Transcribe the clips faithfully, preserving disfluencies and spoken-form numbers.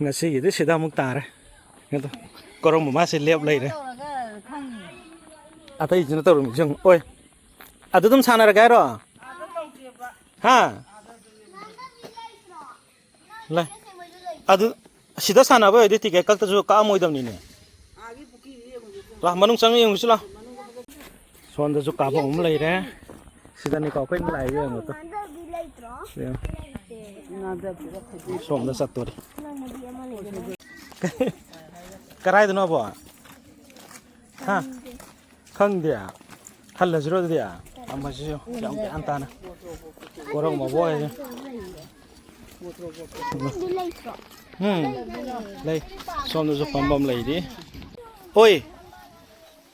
ꯉꯁꯤꯒꯤꯗꯤ ꯁꯤꯗ ꯑꯃꯨꯛ ꯇꯥꯔꯦ꯫ ꯑꯗꯣ ꯀꯣꯔꯧ ꯃꯃꯥꯁꯦ ꯂꯦꯞ ꯂꯩꯔꯦ꯫ ꯇꯧꯔꯒ ꯈꯪꯉꯤ꯫ ꯑꯇꯩꯁꯤꯅ ꯇꯧꯔꯝꯃꯤꯁꯦ ꯌꯦꯡꯉꯨ꯫ ꯑꯣꯏ, ꯑꯗꯨ ꯑꯗꯨꯝ ꯁꯥꯟꯅꯔꯒꯦ ꯍꯥꯏꯔꯣ? ꯍꯥ? ꯂꯩ꯫ ꯑꯗꯨ ꯁꯤꯗ ꯁꯥꯟꯅꯕ ꯑꯣꯏꯔꯗꯤ ꯇꯤꯀꯦꯠ ꯀꯛꯇꯁꯨ ꯀꯛꯑꯝꯃꯣꯏꯗꯕꯅꯤꯅꯦ꯫ ꯂꯥ, ꯃꯅꯨꯡ ꯆꯪꯉ ꯌꯦꯡꯉꯨꯁꯤ ꯂꯥ꯫ ꯁꯣꯝꯗꯁꯨ ꯀꯥꯐꯝ ꯑꯃ ꯂꯩꯔꯦ꯫ ꯁꯤꯗꯅꯤꯀꯣ ꯑꯩꯈꯣꯏꯅ ꯂꯥꯛꯏ, ꯌꯦꯡꯉꯣ ꯇꯨ꯫ ꯌꯦꯡꯉꯣ꯫ ꯁꯣꯝꯗ ꯆꯠꯇꯣꯔꯤ꯫ ꯀꯔꯥꯏꯗꯅꯣꯕꯣ? ꯍꯥ? ꯈꯪꯗꯦ꯫ ꯍꯜꯂꯁꯤꯔꯣ ꯑꯗꯨꯗꯤ? ꯊꯝꯃꯁꯤꯁꯨ ꯌꯥꯝ ꯒ꯭ꯌꯥꯟ ꯇꯥꯅ꯫ ꯀꯣꯔꯧ ꯃꯕꯣꯛ ꯍꯥꯏꯁꯦ꯫ ꯎꯝ꯫ ꯂꯩ꯫ ꯁꯣꯝꯗꯁꯨ ꯐꯝꯐꯝ ꯂꯩꯔꯤ꯫ ꯍꯣꯏ꯫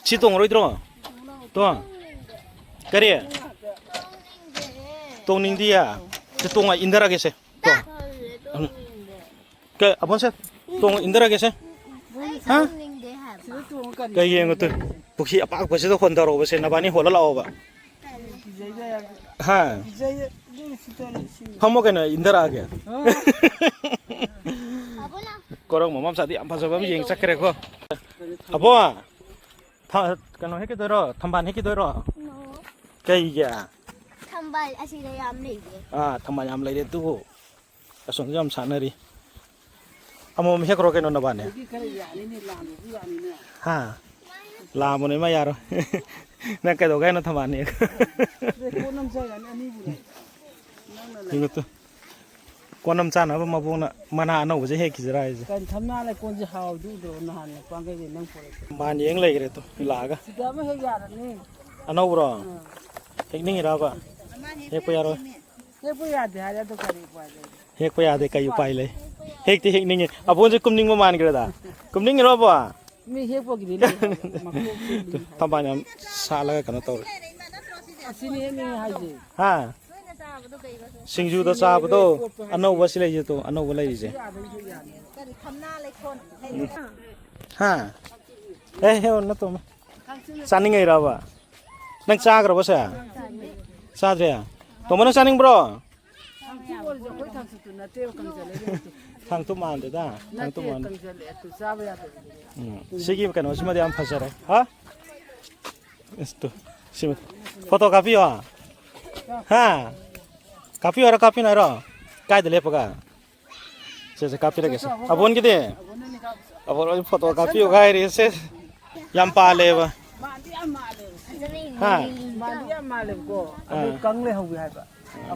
ꯁꯤ ꯇꯣꯡꯉꯔꯣꯏꯗ꯭ꯔꯣ? ꯇꯣ꯫ ꯀꯔꯤ? ꯇꯣꯡꯅꯤꯡꯗꯤꯌꯦ? ꯁꯤ ꯇꯣꯡꯉ ꯏꯟꯊꯔꯒꯦꯁꯦ꯫ ꯇꯣ꯫ ꯀꯩ, ꯑꯕꯣꯟꯁꯦ, ꯇꯣꯡ ꯏꯟꯊꯔꯒꯦꯁꯦ꯫ ꯍꯥ? ꯀꯩ ꯌꯦꯡꯉꯨ ꯇꯨ? ꯄꯨꯈ꯭ꯔꯤ ꯑꯄꯥꯛꯄꯁꯤꯗ ꯍꯣꯟꯊꯔꯛꯑꯣꯕꯁꯦ, ꯅꯕꯥꯅꯤ ꯍꯣꯜꯂ ꯂꯥꯛꯑꯣꯕ꯫ ꯍꯥ? ꯐꯝꯃꯣ ꯀꯩꯅꯣ, ꯏꯟꯊꯔꯛꯑꯒꯦ꯫ ꯀꯣꯔꯧ ꯃꯃꯥ ꯃꯆꯥꯗꯤ ꯌꯥꯝ ꯐꯖꯕ ꯑꯃ ꯌꯦꯡ ꯆꯠꯈ꯭ꯔꯦꯀꯣ꯫ ꯑꯕꯣ, ꯊ-, ꯀꯩꯅꯣ ꯍꯦꯛꯈꯤꯗꯣꯏꯔꯣ? ꯊꯝꯕꯥꯜ ꯍꯦꯛꯈꯤꯗꯣꯏꯔꯣ? ꯅꯣ꯫ ꯀꯩꯒꯤ? ꯊꯝꯕꯥꯜ ꯑꯁꯤꯗ ꯌꯥꯝ ꯂꯩꯌꯦ꯫ ꯑꯥ, ꯊꯝꯕꯥꯜ ꯌꯥꯝ ꯂꯩꯔꯦ ꯑꯗꯨꯕꯨ꯫ ꯑꯁꯣꯝꯗ ꯌꯥꯝ ꯁꯥꯟꯅꯔꯤ꯫ ꯑꯃꯃꯝ ꯍꯦꯛꯈ꯭ꯔꯣ ꯀꯩꯅꯣ ꯅꯕꯥꯅꯤ꯫ ꯍꯥ? ꯂꯥꯝꯕꯅꯦ ꯃꯥ ꯌꯥꯔꯣꯏ꯫ ꯅꯪ ꯀꯩꯗꯧꯒꯦ ꯍꯥꯏꯅꯣ ꯊꯝꯕꯥꯜꯅꯤ? ꯌꯦꯡꯉꯨ ꯇꯨ꯫ ꯀꯣꯟ ꯑꯃ ꯆꯥꯅꯕ ꯃꯕꯣꯛꯅ ꯃꯅꯥ ꯑꯅꯧꯕꯁꯦ ꯍꯦꯛꯈꯤꯁꯤꯔꯥ ꯍꯥꯏꯁꯦ꯫ ꯀꯩꯅꯣ ꯊꯝꯅꯥ ꯂꯩꯀꯣꯟꯁꯦ ꯍꯥꯎꯗꯨꯗꯣ ꯅꯍꯥꯟ ꯄꯥꯡꯒꯩꯗꯤ ꯅꯪ ꯄꯨꯔꯛꯄ꯫ ꯊꯝꯕꯥꯜ ꯌꯦꯡ ꯂꯩꯈ꯭ꯔꯦ ꯇꯨ ꯂꯥꯛꯑꯒ꯫ ꯁꯤꯗ ꯑꯃ ꯍꯦꯛ ꯌꯥꯔꯅꯤ꯫ ꯑꯅꯧꯕꯔꯣ? ꯑꯥ꯫ ꯍꯦꯛꯅꯤꯡꯉꯤꯔꯕ? ꯍꯦꯛꯄ ꯌꯥꯔꯣꯏ꯫ ꯍꯦꯛꯄ ꯌꯥꯗꯦ ꯍꯥꯏꯔꯦ ꯑꯗꯣ ꯀꯔꯤ ꯎꯄꯥꯏ ꯂꯩ? ꯍꯦꯛꯄ ꯌꯥꯗꯦ, ꯀꯩ ꯎꯄꯥꯏ ꯂꯩ? ꯍꯦꯛꯇꯤ ꯍꯦꯛꯅꯤꯡꯉꯤ꯫ ꯑꯕꯣꯟꯁꯦ ꯀꯨꯝꯅꯤꯡꯕ ꯃꯥꯟꯈ꯭ꯔꯦꯗ꯫ ꯀꯨꯝꯅꯤꯡꯉꯤꯔꯣꯕꯣ? ꯃꯤ ꯍꯦꯛꯄꯒꯤꯗꯤ ꯂꯩ ꯍꯥꯏꯕ꯫ ꯃꯀꯣꯛꯇꯤ ꯂꯩ ꯍꯥꯏꯕ꯫ ꯊꯝꯕꯥꯜ ꯌꯥꯝ ꯁꯥꯠꯂꯒ ꯀꯩꯅꯣ ꯇꯧꯔꯦ꯫ ꯑꯁꯤꯅꯤ ꯍꯦꯛꯅꯤꯡꯉꯤ ꯍꯥꯏꯁꯦ꯫ ꯍꯥ? ꯁꯤꯡꯖꯨꯗ ꯆꯥꯕꯗꯣ ꯑꯅꯧꯕ ꯁꯤ ꯂꯩꯁꯦ ꯇꯨ, ꯑꯅꯧꯕ ꯂꯩꯔꯤꯁꯦ꯫ ꯍꯥ? ꯑꯦ, ꯍꯦ, ꯅꯠꯇꯣꯃ꯫ ꯆꯥꯅꯤꯡꯉꯩꯔꯕ? ꯅꯪ ꯆꯥꯈ꯭ꯔꯕꯣ ꯁꯦ? ꯆꯥꯗ꯭ꯔꯦ? ꯇꯣꯝꯕ, ꯅꯪ ꯆꯥꯅꯤꯡꯕ꯭ꯔꯣ? ꯑꯣꯏꯔꯁꯨ ꯑꯩꯈꯣꯏ ꯊꯥꯡꯁꯨꯠꯇꯨ ꯅꯠꯇꯦꯕ ꯀꯪꯁꯤꯜꯂꯛꯏꯗꯣ꯫ ꯊꯥꯡꯇꯨꯞ ꯃꯥꯟꯗꯦꯗ꯫ ꯅꯠꯇꯦ, ꯊꯥꯡꯇꯨꯞ ꯃꯥꯟꯗꯦ꯫ ꯀꯪꯁꯤꯜꯂꯛꯑꯦ ꯑꯗꯨ ꯆꯥꯕ ꯌꯥꯗꯕꯅꯦ꯫ ꯎꯝ꯫ ꯁꯤꯒꯤ ꯀꯩꯅꯣꯁꯤꯃꯗꯤ ꯌꯥꯝ ꯐꯖꯔꯦ꯫ ꯍꯥ? ꯑꯁ ꯇꯨ꯫ ꯁꯤꯃ-, ꯐꯣꯇꯣ ꯀꯥꯞꯄꯤꯌꯣ꯫ ꯍꯥ? ꯀꯥꯞꯄꯤꯌꯨ ꯍꯥꯏꯔꯣ, ꯀꯥꯞꯄꯤꯅꯣ ꯍꯥꯏꯔꯣ? ꯀꯥꯏꯗ ꯂꯦꯞꯄꯒ? ꯁꯦ, ꯁꯦ, ꯀꯥꯞꯄꯤꯔꯒꯦ ꯁꯦ꯫ ꯑꯕꯣꯟꯒꯤꯗꯤ? ꯑꯕꯣꯟ ꯍꯣꯏ ꯐꯣꯇꯣ ꯀꯥꯞꯄꯤꯌꯨ ꯍꯥꯏꯔꯤ ꯁꯦ꯫ ꯌꯥꯝ ꯄꯥꯜꯂꯦꯕ꯫ ꯃꯥꯟꯗꯤ ꯌꯥꯝ ꯃꯥꯜꯂꯦꯕ꯫ ꯍꯥ? ꯃꯥꯟꯗꯤ ꯌꯥꯝ ꯃꯥꯜꯂꯦꯕꯀꯣ꯫ ꯑꯗꯨ ꯑꯥ꯫ ꯀꯪ ꯂꯩꯍꯧꯋꯤ ꯍꯥꯏꯕ꯫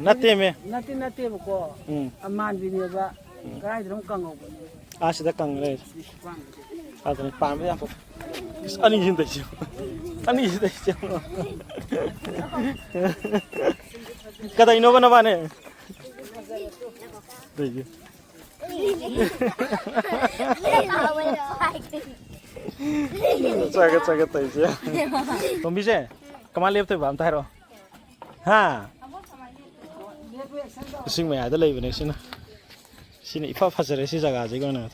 ꯅꯠꯇꯦꯃꯦ꯫ ꯅꯠꯇꯦ, ꯅꯠꯇꯦꯕꯀꯣ꯫ ꯎꯝ꯫ ꯑꯃꯥꯟꯕꯤꯅꯦꯕ꯫ ꯎꯝ꯫ ꯀꯗꯥꯏꯗꯅꯣ ꯀꯪꯍꯧꯕꯅꯦ꯫ ꯑꯥ, ꯁꯤꯗ ꯀꯪ ꯂꯩꯔꯦ꯫ ꯁꯤ ꯈ꯭ꯋꯥꯡꯁꯤꯗ꯫ ꯑꯗꯨꯅꯤ ꯄꯥꯟꯕ ꯌꯥꯝ ꯐ-, ꯑꯁ, ꯑꯅꯤꯁꯤꯅ ꯇꯧꯔꯤꯁꯦ꯫ ꯑꯅꯤꯁꯤꯅ ꯇꯧꯔꯤꯁꯦ꯫ ꯀꯗꯩꯅꯣꯕ ꯅꯕꯥꯅꯤ? ꯇꯧꯔꯤꯁꯦ꯫ ꯆꯠꯒꯦ, ꯆꯠꯒꯦ ꯇꯧꯔꯤꯁꯦ꯫ ꯇꯣꯝꯕꯤꯁꯦ, ꯀꯃꯥꯏꯅ ꯂꯦꯞꯇꯣꯏꯕ? ꯑꯝꯇ ꯍꯥꯏꯔꯛꯑꯣ꯫ ꯍꯥ? ꯏꯁꯤꯡ ꯃꯌꯥꯏꯗ ꯂꯩꯕꯅꯦ ꯁꯤꯅ꯫ ꯁꯤꯅ ꯏꯐ ꯐꯖꯔꯦ ꯁꯤ ꯖꯒꯥꯁꯤꯒꯤ ꯑꯣꯏꯅ꯫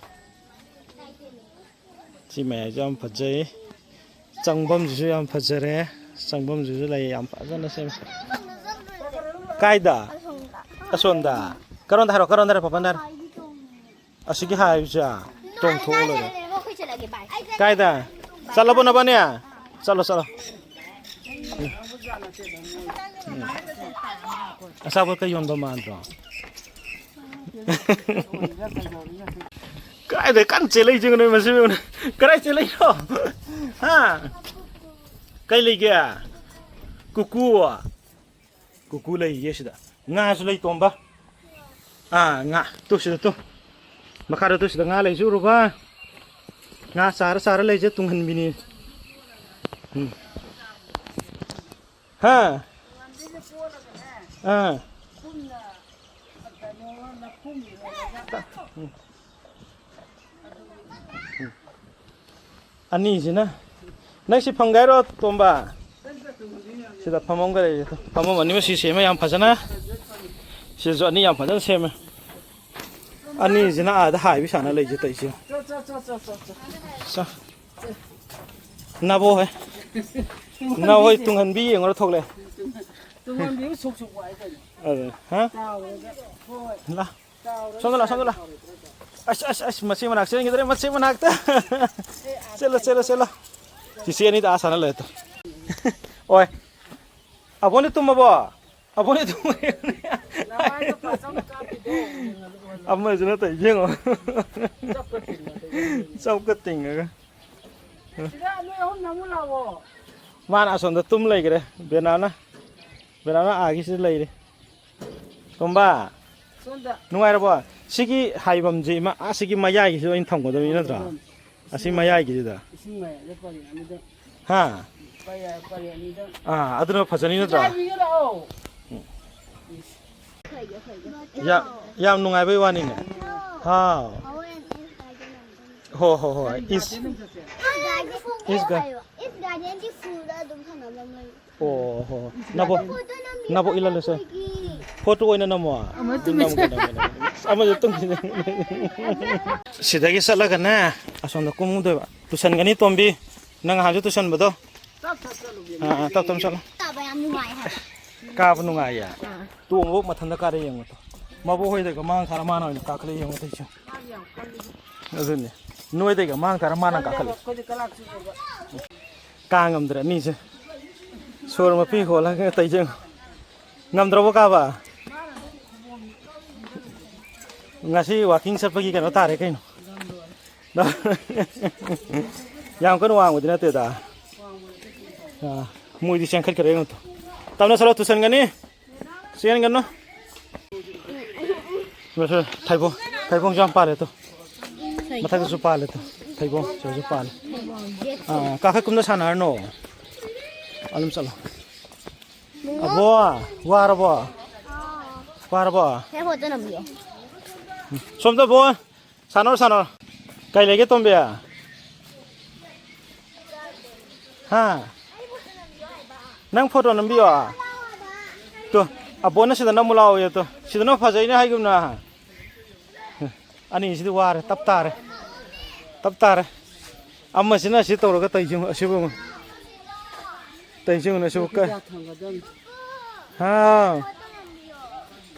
ꯁꯤ ꯃꯌꯥꯏꯁꯨ ꯌꯥꯝ ꯐꯖꯩ꯫ ꯆꯪꯐꯝꯁꯤꯁꯨ ꯌꯥꯝ ꯐꯖꯔꯦ꯫ ꯆꯪꯐꯝꯁꯤꯁꯨ ꯂꯩ, ꯌꯥꯝ ꯐꯖꯅ ꯁꯦꯝꯃꯦ꯫ ꯀꯥꯏꯗ? ꯑꯁꯣꯝꯗ꯫ ꯀꯔꯣꯝꯗ ꯍꯥꯏꯔꯣ, ꯀꯔꯣꯝꯗ ꯍꯥꯏꯔꯣ, ꯄꯥꯄꯥꯟꯗ ꯍꯥꯏꯔꯣ꯫ ꯑꯁꯤꯒꯤ ꯍꯥꯏꯕꯁꯦ ꯇꯣꯡꯊꯣꯛꯑ ꯂꯣꯏꯔꯦ꯫ ꯀꯥꯏꯗ? ꯆꯠꯂꯕꯣ ꯅꯕꯥꯅꯤ? ꯆꯠꯂꯣ, ꯆꯠꯂꯣ꯫ ꯎꯝ꯫ ꯑꯆꯥꯄꯣꯠꯀ ꯌꯣꯟꯕ ꯃꯥꯟꯗ꯭ꯔꯣ? ꯀꯥꯏꯗ ꯀꯟꯅ ꯆꯦꯜꯂꯛꯏꯁꯦ ꯅꯣꯏ ꯃꯁꯤ ꯌꯦꯡꯉꯨꯅꯦ꯫ ꯀꯗꯥꯏ ꯆꯦꯜꯂꯛꯏꯅꯣ? ꯍꯥ? ꯀꯩ ꯂꯩꯒꯦ? ꯀꯨꯀꯨ꯫ ꯀꯨꯀꯨ ꯂꯩꯌꯦ ꯁꯤꯗ꯫ ꯉꯥꯁꯨ ꯂꯩ, ꯇꯣꯝꯕ꯫ ꯑꯥ, ꯉꯥ꯫ ꯇꯨ ꯁꯤꯗ ꯇꯨ꯫ ꯃꯈꯥꯗ ꯇꯨ ꯁꯤꯗ ꯉꯥ ꯂꯩꯁꯤ ꯎꯔꯨꯕ꯫ ꯉꯥ ꯆꯥꯔ ꯆꯥꯔ ꯂꯩꯁꯦ ꯇꯨꯡꯍꯟꯕꯤꯅꯤ꯫ ꯎꯝ꯫ ꯍꯥ? ꯑꯥ꯫ ꯎꯝ꯫ ꯑꯅꯤꯁꯤꯅ ꯅꯪ ꯁꯤ ꯐꯪꯒꯦ ꯍꯥꯏꯔꯣ, ꯇꯣꯝꯕ? ꯁꯤꯗ ꯐꯝꯐꯝꯒ ꯂꯩꯔꯦ꯫ ꯐꯝꯐꯝ ꯑꯅꯤꯃꯛ ꯁꯤ ꯁꯦꯝꯃꯦ ꯌꯥꯝ ꯐꯖꯅ꯫ ꯁꯤꯁꯨ ꯑꯅꯤ ꯌꯥꯝ ꯐꯖꯅ ꯁꯦꯝꯃꯦ꯫ ꯑꯅꯤꯁꯤꯅ ꯑꯥꯗ ꯍꯥꯏꯕꯤ ꯁꯥꯟꯅ ꯂꯩꯁꯦ ꯇꯧꯔꯤꯁꯦ꯫ ꯆꯥ꯫ ꯅꯕꯣ ꯍꯣꯏ꯫ ꯅꯕꯣ ꯍꯣꯏ ꯇꯨꯡꯍꯟꯕꯤ ꯌꯦꯡꯉꯨꯔ ꯊꯣꯛꯂꯛꯑꯦ꯫ ꯇꯨꯡꯍꯟꯕꯤꯕꯨ ꯁꯨꯛ ꯁꯨꯛ ꯋꯥꯏ ꯀꯩꯅꯣ꯫ ꯑꯗꯨ, ꯍꯥ? ꯂꯥ꯫ ꯁꯣꯝꯗ ꯂꯥ, ꯁꯣꯝꯗ ꯂꯥ꯫ ꯑꯁ, ꯑꯁ, ꯑꯁ, ꯃꯆꯦ ꯃꯅꯥꯛ ꯆꯦꯟꯈꯤꯗ꯭ꯔꯦ, ꯃꯆꯦ ꯃꯅꯥꯛꯇ꯫ ꯆꯦꯜꯂꯣ, ꯆꯦꯜꯂꯣ, ꯆꯦꯜꯂꯣ꯫ ꯆꯤꯆꯦ ꯑꯅꯤꯗ ꯑꯥ ꯁꯥꯟꯅ ꯂꯩꯔꯦ ꯇꯨ꯫ ꯑꯣꯏ꯫ ꯑꯕꯣꯛꯅꯤ ꯇꯨꯝꯃꯕꯣ? ꯑꯕꯣꯛꯅꯤ ꯇꯨꯝꯃꯦ꯫ ꯑꯃꯁꯨ ꯅꯠꯇꯦ, ꯌꯦꯡꯉꯣ꯫ ꯆꯞꯀ ꯇꯤꯡꯉꯒ꯫ ꯁꯤꯗ ꯅꯣꯏ ꯑꯍꯨꯝ ꯅꯪꯉꯨ ꯂꯥꯛꯑꯣ꯫ ꯃꯥꯅ ꯑꯁꯣꯝꯗ ꯇꯨꯝ ꯂꯩꯈ꯭ꯔꯦ, ꯕꯦꯅꯥꯎꯅ꯫ ꯕꯦꯅꯥꯎꯅ ꯑꯥꯒꯤꯁꯤꯗ ꯂꯩꯔꯤ꯫ ꯇꯣꯝꯕ, ꯁꯣꯝꯗ꯫ ꯅꯨꯡꯉꯥꯏꯔꯕꯣ? ꯁꯤꯒꯤ ꯍꯥꯏꯐꯝꯁꯦ ꯏꯃꯥ, ꯑꯥ, ꯁꯤꯒꯤ ꯃꯌꯥꯏꯒꯤꯁꯤꯗ ꯑꯣꯏꯅ ꯊꯝꯒꯗꯕꯅꯤ ꯅꯠꯇ꯭ꯔꯥ? ꯊꯝꯒꯗꯕꯅꯤ꯫ ꯑꯁꯤ ꯏꯁꯤꯡ ꯃꯌꯥꯏꯒꯤꯁꯤꯗ꯫ ꯏꯁꯤꯡ ꯃꯌꯥꯏꯗ ꯄꯔꯦꯡ ꯑꯅꯤꯗ꯫ ꯍꯥ? ꯄꯔꯦꯡ, ꯄꯔꯦꯡ ꯑꯅꯤꯗ꯫ ꯑꯥ, ꯑꯗꯨꯅ ꯐꯖꯅꯤ ꯅꯠꯇ꯭ꯔꯥ? ꯁꯤꯗ ꯍꯥꯏꯕꯤꯒꯦ ꯂꯥꯛꯑꯣ꯫ ꯎꯝ꯫ ꯏꯁ꯫ ꯌꯥ-, ꯌꯥꯝ ꯅꯨꯡꯉꯥꯏꯕꯩ ꯋꯥꯅꯤꯅꯦ꯫ ꯍꯥꯎ꯫ ꯍꯣ, ꯍꯣ, ꯍꯣꯏ꯫ ꯏꯁ꯫ ꯏꯁ ꯒꯥ-, ꯏꯁ ꯒꯥꯔꯗꯦꯟꯒꯤ ꯐꯨꯜꯗ ꯑꯗꯨꯝ ꯊꯝꯅꯕ ꯃꯣꯏ꯫ ꯑꯣ ꯍꯣ꯫ ꯅꯕꯣ-, ꯅꯕꯣꯛ ꯏꯜꯍꯜꯂꯨꯁꯦ꯫ ꯐꯣꯇꯣ ꯑꯣꯏꯅ ꯅꯝꯃꯣ꯫ ꯑꯃ ꯇꯨꯝꯃꯤ꯫ ꯅꯝꯒꯦ, ꯅꯝꯒꯦ, ꯅꯝꯒꯦ꯫ ꯑꯃꯁꯨ ꯇꯨꯝꯈꯤꯗꯣꯏꯅꯦ꯫ ꯁꯤꯗꯒꯤ ꯆꯠꯂꯒꯅꯦ, ꯑꯁꯣꯝꯗ ꯀꯨꯝꯗꯣꯏꯕ꯫ ꯇꯨꯁꯟꯒꯅꯤ ꯇꯣꯝꯕꯤ꯫ ꯅꯪ ꯅꯍꯥꯟꯁꯨ ꯇꯨꯁꯟꯕꯗꯣ꯫ ꯇꯞ ꯇꯞ ꯆꯠꯂꯨꯒꯦ꯫ ꯑꯥ, ꯑꯥ, ꯇꯞ ꯇꯞ ꯆꯠꯂꯣ꯫ ꯀꯥꯕ ꯌꯥꯝ ꯅꯨꯡꯉꯥꯏ ꯍꯥꯏꯕ꯫ ꯀꯥꯕ ꯅꯨꯡꯉꯥꯏꯌꯦ꯫ ꯑꯥ꯫ ꯇꯣꯡꯕꯕꯨ ꯃꯊꯟꯇ ꯀꯥꯔꯦ ꯌꯦꯡꯉꯣ ꯇꯨ꯫ ꯃꯕꯣꯛ ꯍꯣꯏꯗꯒ ꯃꯥꯡ ꯊꯥꯔ ꯃꯥꯅ ꯑꯣꯏꯅ ꯀꯥꯈꯠꯂꯛꯑꯦ ꯌꯦꯡꯉꯣ ꯇꯧꯏꯁꯦ꯫ ꯃꯥꯗꯤ ꯌꯥꯝ ꯀꯜꯂꯤꯗ꯫ ꯑꯗꯨꯅꯤ꯫ ꯅꯣꯏꯗꯩꯒ ꯃꯥꯡ ꯊꯥꯔ ꯃꯥꯅ ꯀꯜꯂꯦꯕ, ꯀꯥꯈꯠꯂꯦ꯫ ꯑꯩꯈꯣꯏꯗꯤ ꯀꯂꯥꯛ ꯆꯨꯗꯦꯕ꯫ ꯀꯥ ꯉꯝꯗ꯭ꯔꯦ ꯑꯅꯤꯁꯦ꯫ ꯁꯣꯔ ꯃꯄꯤ ꯍꯣꯜꯂꯒ ꯇꯧꯏꯁꯦ ꯌꯦꯡꯉꯣ꯫ ꯉꯝꯗ꯭ꯔꯕꯣ ꯀꯥꯕ? ꯉꯁꯤ walking ꯆꯠꯄꯒꯤ ꯀꯩꯅꯣ ꯇꯥꯔꯦ ꯀꯩꯅꯣ꯫ ꯌꯥꯝ ꯀꯟꯅ ꯋꯥꯡꯕꯗꯤ ꯅꯠꯇꯦꯗ꯫ ꯑꯥ, ꯃꯣꯏꯗꯤ ꯆꯦꯟꯈꯠꯈ꯭ꯔꯦ ꯌꯦꯡꯉꯣ ꯇꯨ꯫ ꯇꯞꯅ ꯆꯠꯂꯣ, ꯇꯨꯁꯟꯒꯅꯤ꯫ ꯆꯦꯟꯒꯅꯨ꯫ ꯊꯩꯕꯣꯡ, ꯊꯩꯕꯣꯡꯁꯨ ꯌꯥꯝ ꯄꯥꯜꯂꯦ ꯇꯨ꯫ ꯃꯊꯛꯇꯁꯨ ꯄꯥꯜꯂꯦ ꯇꯨ꯫ ꯊꯩꯕꯣꯡ ꯁꯤꯗꯁꯨ ꯄꯥꯜꯂꯦ꯫ ꯑꯥ, ꯀꯥꯈꯠ ꯀꯨꯝꯗ ꯁꯥꯟꯅꯔꯅꯨ꯫ ꯑꯗꯨꯝ ꯆꯠꯂꯣ꯫ ꯑꯕꯣ, ꯋꯥꯔꯕꯣ? ꯋꯥꯔꯕꯣ? ꯍꯦ, ꯍꯣ, ꯆꯠꯅꯕꯤꯌꯣ꯫ ꯁꯣꯝꯗ ꯕꯣ꯫ ꯁꯥꯟꯅꯔꯣ, ꯁꯥꯟꯅꯔꯣ꯫ ꯀꯩ ꯂꯩꯒꯦ, ꯇꯣꯝꯕꯤ? ꯍꯥ? ꯅꯪ ꯐꯣꯇꯣ ꯅꯝꯕꯤꯌꯣ? ꯇꯨ, ꯑꯕꯣꯅ ꯁꯤꯗ ꯅꯝꯃꯨ ꯂꯥꯛꯑꯣꯌꯦ, ꯇꯨ꯫ ꯁꯤꯗꯅ ꯐꯖꯩꯅꯦ ꯍꯥꯏꯒꯨꯝꯅ꯫ ꯑꯅꯤꯁꯤꯗꯤ ꯋꯥꯔꯦ, ꯇꯞ ꯇꯥꯔꯦ꯫ ꯇꯞ ꯇꯥꯔꯦ꯫ ꯑꯃꯁꯤꯅ ꯑꯁꯤ ꯇꯧꯔꯒ ꯇꯧꯔꯤꯁꯤ ꯌꯦꯡꯉꯨ, ꯑꯁꯤꯕꯨ ꯌꯦꯡꯉꯨ꯫ ꯇꯧꯔꯤꯁꯤ ꯌꯦꯡꯉꯨꯅꯦ, ꯑꯁꯤꯕꯨ ꯀ-, ꯊꯥꯡꯒꯗꯕꯅꯤ꯫ ꯍꯥꯎ꯫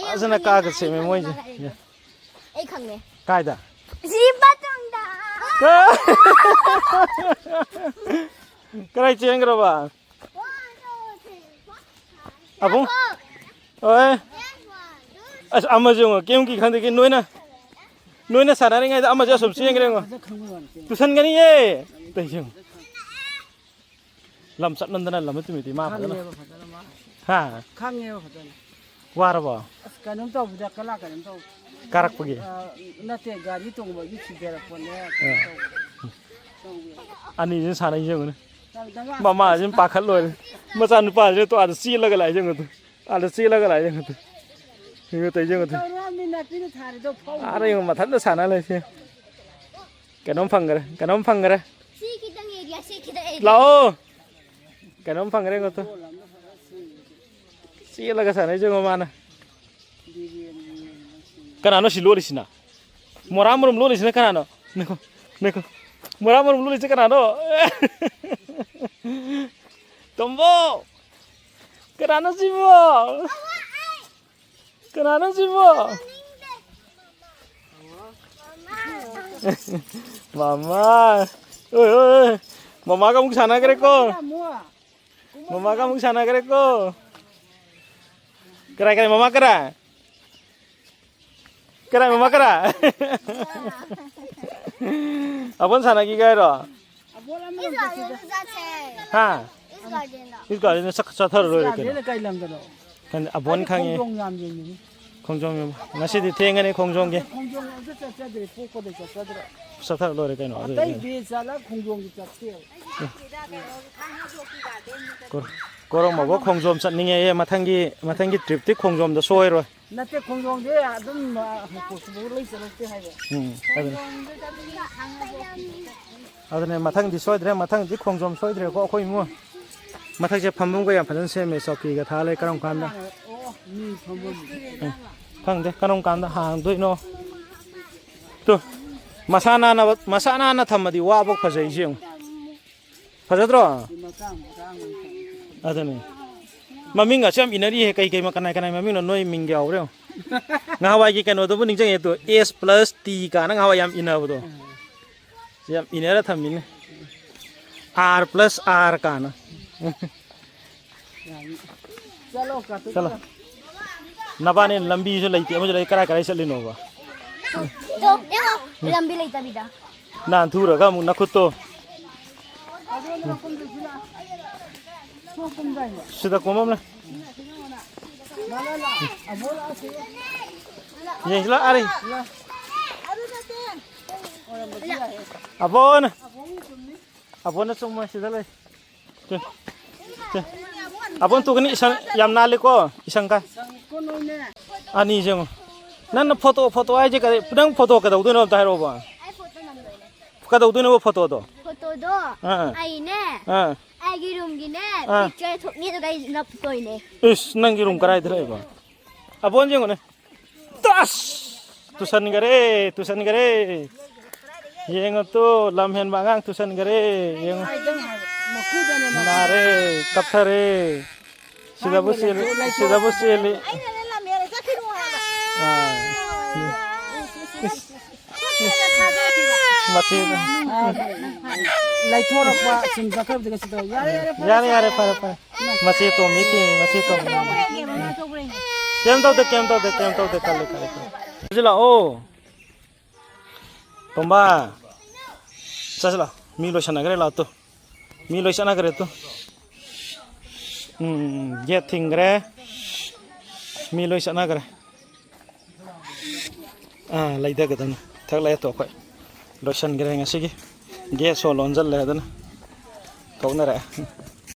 ꯐꯖꯅ ꯀꯥꯒ ꯁꯦꯝꯃꯦ ꯃꯣꯏꯁꯦ꯫ ꯑꯩ ꯈꯪꯉꯦ꯫ ꯀꯥꯏꯗ? ꯁꯤ ꯃꯇꯨꯡꯗ꯫ ꯀ-, ꯀꯗꯥꯏ ꯆꯦꯟꯈ꯭ꯔꯕ? ꯑꯕꯨꯡ? ꯑꯣꯏ꯫ ꯑꯁ, ꯑꯃꯁꯨ ꯌꯦꯡꯉꯣ, ꯀꯩꯝꯒꯤ ꯈꯪꯗꯦ, ꯀꯩ ꯅꯣꯏꯅ, ꯅꯣꯏꯅ ꯁꯥꯟꯅꯔꯤꯉꯩꯗ ꯑꯃꯁꯨ ꯑꯁꯨꯝ ꯆꯦꯟꯈ꯭ꯔꯦ ꯌꯦꯡꯉꯣ꯫ ꯇꯨꯁꯟꯒꯅꯤꯌꯦ꯫ ꯇꯧ ꯌꯦꯡꯉꯣ꯫ ꯂꯝ ꯆꯠꯃꯟꯗꯅ ꯂꯝ ꯇꯨꯃꯤꯗꯤ ꯃꯥ ꯐꯖꯅ꯫ ꯈꯪꯉꯦꯕ ꯐꯖꯅ ꯃꯥ꯫ ꯍꯥ? ꯈꯪꯉꯦꯕ ꯐꯖꯅ꯫ ꯋꯥꯔꯕꯣ? ꯑꯁ, ꯀꯩꯅꯣꯝ ꯇꯧꯕꯗ ꯀꯂꯥ ꯀꯩꯅꯣꯝ ꯇꯧꯕ꯫ ꯀꯥꯔꯛꯄꯒꯤ? ꯑ, ꯅꯠꯇꯦ, ꯒꯥꯔꯤ ꯇꯣꯡꯕꯒꯤ ꯁꯤꯗꯔꯛꯄꯅꯦ, ꯀꯩꯅꯣ ꯑ꯫ ꯇꯧꯕ꯫ ꯇꯧꯕ꯫ ꯑꯅꯤꯁꯤꯅ ꯁꯥꯟꯅꯩꯁꯦ ꯌꯦꯡꯉꯨꯅꯦ꯫ ꯇꯧꯗꯕ꯫ ꯃꯃꯥꯁꯤꯅ ꯄꯥꯈꯠ ꯂꯣꯏꯔꯦ꯫ ꯃꯆꯥꯅꯨꯄꯥꯁꯤꯅ ꯇꯣ ꯑꯥꯗ ꯆꯦꯜꯂꯒ ꯂꯥꯛꯑꯦ ꯌꯦꯡꯉꯨ ꯇꯨ꯫ ꯑꯥꯗ ꯆꯦꯜꯂꯒ ꯂꯥꯛꯑꯦ ꯌꯦꯡꯉꯨ ꯇꯨ꯫ ꯌꯦꯡꯉꯨ ꯇꯧ ꯌꯦꯡꯉꯨ ꯇꯨ꯫ ꯇꯧꯔꯛꯑꯝꯅꯤ ꯅꯥꯄꯤꯅ ꯊꯥꯔꯤꯗꯣ ꯐꯧ꯫ ꯑꯥꯗ ꯌꯦꯡꯉꯨ ꯃꯊꯟꯇ ꯁꯥꯟꯅ ꯂꯩꯁꯦ꯫ ꯀꯩꯅꯣꯝ ꯐꯪꯈ꯭ꯔꯦ, ꯀꯩꯅꯣꯝ ꯐꯪꯈ꯭ꯔꯦ꯫ ꯁꯤ ꯈꯤꯇꯪ area, ꯁꯤ ꯈꯤꯇꯪ area꯫ ꯂꯥꯛꯑꯣ꯫ ꯀꯩꯅꯣꯝ ꯐꯪꯈ꯭ꯔꯦ ꯉꯣꯇꯣ꯫ ꯆꯦꯜꯂꯒ ꯁꯥꯟꯅꯩꯁꯦ ꯌꯦꯡꯉꯣ ꯃꯥꯅ꯫ ꯀꯅꯥꯅꯣ ꯁꯤ ꯂꯣꯠꯂꯤꯁꯤꯅ? ꯃꯣꯔꯥ ꯃꯔꯨꯝ ꯂꯣꯠꯂꯤꯁꯤꯅ ꯀꯅꯥꯅꯣ? ꯅꯈꯣ, ꯅꯈꯣ꯫ ꯃꯣꯔꯥ ꯃꯔꯨꯝ ꯂꯣꯠꯂꯤꯁꯤ ꯀꯅꯥꯅꯣ? ꯇꯣꯝꯕꯣ! ꯀꯅꯥꯅꯣ ꯁꯤꯕꯣ? ꯀꯅꯥꯅꯣ ꯁꯤꯕꯣ? ꯃꯃꯥ! ꯑꯣꯏ, ꯑꯣꯏ, ꯑꯣꯏ! ꯃꯃꯥꯒ ꯑꯃꯨꯛ ꯁꯥꯟꯅꯈ꯭ꯔꯦꯀꯣ꯫ ꯃꯃꯥꯒ ꯑꯃꯨꯛ ꯁꯥꯟꯅꯈ꯭ꯔꯦꯀꯣ꯫ ꯀꯔꯥꯏ, ꯀꯔꯥꯏ, ꯃꯃꯥ ꯀꯔꯥꯏ? ꯀꯔꯥꯏ, ꯃꯃꯥ ꯀꯔꯥꯏ? ꯑꯕꯣꯟ ꯁꯥꯟꯅꯈꯤꯒꯦ ꯍꯥꯏꯔꯣ? ꯑꯕꯣꯟ ꯑꯃꯔꯣꯝ ꯆꯠꯁꯤꯗ꯫ ꯍꯥ? ꯏꯁ ꯒꯥꯔꯗꯦꯟꯗ ꯆꯠ-, ꯆꯠꯊꯔ ꯂꯣꯏꯔꯦ ꯀꯩꯅꯣ꯫ ꯏꯁ ꯒꯥꯔꯗꯦꯟꯗ ꯀꯩ ꯂꯝꯗꯅꯣ? ꯈꯪꯗꯦ, ꯑꯕꯣꯟ ꯑꯩꯗꯤ ꯈꯪꯉꯤ꯫ ꯈꯣꯡꯖꯣꯝ ꯌꯥꯝ ꯌꯦꯡꯅꯤꯡꯉꯤ꯫ ꯈꯣꯡꯖꯣꯝ ꯌꯦꯡꯕ꯫ ꯉꯁꯤꯗꯤ ꯊꯦꯡꯉꯅꯤ ꯈꯣꯡꯖꯣꯝꯒꯤ꯫ ꯈꯣꯡꯖꯣꯝ ꯑꯝꯇ ꯆꯠꯆꯗ꯭ꯔꯤ, ꯄꯣꯛꯄꯗꯩ ꯆꯠꯆꯗ꯭ꯔꯦ꯫ ꯆꯠꯊꯔ ꯂꯣꯏꯔꯦ ꯀꯩꯅꯣ ꯑꯗꯨꯗꯤ꯫ ꯑꯇꯩꯗꯤ ꯆꯠꯂ ꯈꯣꯡꯖꯣꯝꯒꯤ ꯆꯠꯇꯦ꯫ ꯀꯣ-, ꯀꯣꯔꯣꯝꯕꯕꯨ ꯈꯣꯡꯖꯣꯝ ꯆꯠꯅꯤꯡꯉꯦꯌꯦ꯫ ꯃꯊꯪꯒꯤ, ꯃꯊꯪꯒꯤ tripꯇꯤ ꯈꯣꯡꯖꯣꯝꯗ ꯁꯣꯏꯔꯣꯏ꯫ ꯅꯠꯇꯦ, ꯈꯣꯡꯖꯣꯝꯁꯦ ꯑꯗꯨꯝ, ꯑ, ꯂꯣꯏ ꯆꯠꯂꯛꯇꯦ ꯍꯥꯏꯕ꯫ ꯎꯝ, ꯑꯗꯨꯅꯦ꯫ ꯑꯗꯨꯅꯦ, ꯃꯊꯪꯗꯤ ꯁꯣꯏꯗ꯭ꯔꯦ, ꯃꯊꯪꯗꯤ ꯈꯣꯡꯖꯣꯝ ꯁꯣꯏꯗ꯭ꯔꯦꯀꯣ ꯑꯩꯈꯣꯏ ꯏꯃꯨꯡ꯫ ꯃꯊꯛꯁꯦ ꯐꯝꯐꯝꯒ ꯌꯥꯝ ꯐꯖꯅ ꯁꯦꯝꯃꯦ, ꯆꯧꯀꯤꯒ ꯊꯥ ꯂꯩ꯫ ꯀꯔꯝ ꯀꯥꯟꯗ? ꯎꯝ, ꯈꯪꯗꯦ ꯀꯔꯝ ꯀꯥꯟꯗ ꯍꯥꯡꯗꯣꯏꯅꯣ꯫ ꯇꯨ, ꯃꯁꯥ ꯅꯥꯟꯅꯕ, ꯃꯁꯥ ꯅꯥꯟꯅ ꯊꯝꯃꯗꯤ ꯋꯥꯕꯧ ꯐꯖꯩꯁꯦ ꯌꯦꯡꯉꯨ꯫ ꯐꯖꯗ꯭ꯔꯣ? ꯑꯗꯨꯅꯤ꯫ ꯃꯃꯤꯡꯒꯁꯨ ꯌꯥꯝ ꯏꯅꯔꯤꯍꯦ꯫ ꯀꯩ ꯀꯩ ꯀꯅꯥꯏ ꯀꯅꯥꯏ ꯃꯃꯤꯡꯅꯣ? ꯅꯣꯏ ꯃꯤꯡꯒ ꯌꯥꯎꯕ꯭ꯔꯥ ꯌꯦꯡꯉꯣ꯫ ꯉꯍꯥꯟꯋꯥꯏꯒꯤ ꯀꯩꯅꯣꯗꯨꯕꯨ ꯅꯤꯡꯁꯤꯡꯉꯦ ꯇꯨ, S plus T ꯀꯥꯅ ꯉꯍꯥꯟꯋꯥꯏ ꯌꯥꯝ ꯏꯅꯕꯗꯣ꯫ ꯌꯥꯝ ꯏꯅꯔ ꯊꯝꯃꯤꯅꯦ꯫ R plus R ꯀꯥꯅ꯫ ꯆꯠꯂꯣ, ꯀꯥꯇꯨ ꯆꯠꯂꯣ꯫ ꯆꯠꯂꯣ꯫ ꯅꯕꯥꯅꯤ ꯂꯝꯕꯤꯁꯨ ꯂꯩꯇꯦ, ꯑꯃꯁꯨ ꯂꯩ, ꯀꯔꯥꯏ ꯀꯔꯥꯏ ꯆꯠꯂꯤꯅꯣꯕ? ꯇꯣ, ꯌꯦꯡꯉꯣ, ꯂꯝꯕꯤ ꯂꯩꯇꯕꯤꯗ꯫ ꯅꯥꯟꯊꯨꯔꯒ ꯑꯃꯨꯛ ꯅꯈꯨꯠꯇꯣ꯫ ꯁꯤꯗ ꯀꯣꯝꯃꯝꯂꯦ꯫ ꯌꯦꯡꯁꯤꯂꯥ, ꯑꯔꯦ꯫ ꯑꯕꯣꯟ꯫ ꯑꯕꯣꯟꯅ ꯆꯨꯝꯃꯦ, ꯁꯤꯗ ꯂꯩ꯫ ꯁꯦ, ꯁꯦ꯫ ꯑꯕꯣꯟ ꯇꯨꯒꯅꯤ, ꯏꯁꯪ ꯌꯥꯝ ꯅꯥꯜꯂꯤꯀꯣ, ꯏꯁꯪ ꯀꯥꯏ꯫ ꯑꯅꯤꯁꯦ ꯌꯦꯡꯉꯣ꯫ ꯅꯪꯅ ꯐꯣꯇꯣ, ꯐꯣꯇꯣ ꯍꯥꯏꯁꯦ ꯀꯔꯤ? ꯅꯪ ꯐꯣꯇꯣ ꯀꯩꯗꯧꯗꯣꯏꯅꯣ ꯑꯝꯇ ꯍꯥꯏꯔꯛꯑꯣꯕ꯫ ꯑꯩ ꯐꯣꯇꯣ ꯅꯝꯗꯣꯏꯅꯦ꯫ ꯀꯩꯗꯧꯗꯣꯏꯅꯣꯕ ꯐꯣꯇꯣꯗꯣ? ꯐꯣꯇꯣꯗꯣ ꯑꯥ꯫ ꯑꯩꯅꯦ, ꯑꯥ꯫ ꯑꯩꯒꯤ ꯔꯨꯝꯒꯤꯅꯦ, ꯑꯥ꯫ ꯄꯤꯛꯆꯔ ꯊꯣꯛꯅꯤ ꯑꯗꯨꯒ ꯑꯩ ꯅꯞꯇꯣꯏꯅꯦ꯫ ꯏꯁ, ꯅꯪꯒꯤ ꯔꯨꯝ ꯀꯗꯥꯏꯗ ꯂꯩꯕ? ꯑꯕꯣꯟ ꯌꯦꯡꯉꯨꯅꯦ꯫ ꯇꯁ! ꯇꯨꯁꯟꯈꯔꯦ, ꯇꯨꯁꯟꯈꯔꯦ꯫ ꯌꯦꯡꯉꯨ ꯇꯨ, ꯂꯝ ꯍꯦꯟꯕ ꯑꯉꯥꯡ ꯇꯨꯁꯟꯈꯔꯦ꯫ ꯌꯦꯡꯉꯨ꯫ ꯅꯥꯔꯦ, ꯀꯞꯊꯔꯦ꯫ ꯁꯤꯗꯕꯨ ꯆꯦꯜꯂꯤ, ꯁꯤꯗꯕꯨ ꯆꯦꯜꯂꯤ꯫ ꯑꯥ꯫ ꯃꯆꯦ꯫ ꯂꯩꯊꯣꯔꯛꯄ ꯁꯨꯝ ꯆꯠꯈ꯭ꯔꯕꯗꯤ ꯀꯩꯁꯨ ꯇꯧ-, ꯌꯥꯔꯦ, ꯌꯥꯔꯦ, ꯐꯔꯦ, ꯌꯥꯔꯦ, ꯐꯔꯦ꯫ ꯌꯥꯔꯦ, ꯐꯔꯦ, ꯐꯔꯦ꯫ ꯃꯆꯦ ꯇꯣꯝꯕꯤ ꯊꯤꯔꯤ, ꯃꯆꯦ ꯇꯣꯝꯕꯤ꯫ ꯀꯩꯝ ꯇꯧꯗꯦ, ꯀꯩꯝ ꯇꯧꯗꯦ, ꯀꯩꯝ ꯇꯧꯗꯦ, ꯀꯜꯂꯨ, ꯀꯜꯂꯨ, ꯀꯜꯂꯨ꯫ ꯁꯤ ꯂꯥꯛꯑꯣ꯫ ꯇꯣꯝꯕ꯫ ꯆꯠꯁꯤ ꯂꯥꯛꯑꯣ꯫ ꯃꯤ ꯂꯣꯏꯁꯟꯅꯈ꯭ꯔꯦ, ꯂꯥꯛꯑꯣ ꯇꯨ꯫ ꯃꯤ ꯂꯣꯏ ꯆꯠꯅꯈ꯭ꯔꯦ ꯇꯨ꯫ ꯎꯝ, ꯒꯦꯠ ꯊꯤꯡꯈ꯭ꯔꯦ꯫ ꯃꯤ ꯂꯣꯏ ꯆꯠꯅꯈ꯭ꯔꯦ꯫ ꯑꯥ, ꯂꯩꯊꯒꯗꯕꯅꯤ꯫ ꯊꯛ ꯂꯩ ꯇꯣ ꯑꯩꯈꯣꯏ꯫ ꯂꯣꯏꯁꯟꯈ꯭ꯔꯦ ꯉꯁꯤꯒꯤ꯫ ꯒꯦꯠ ꯁꯣ ꯂꯣꯟꯁꯤꯜꯂꯦ ꯑꯗꯨꯅ꯫ ꯊꯣꯛꯅꯔꯛꯑꯦ꯫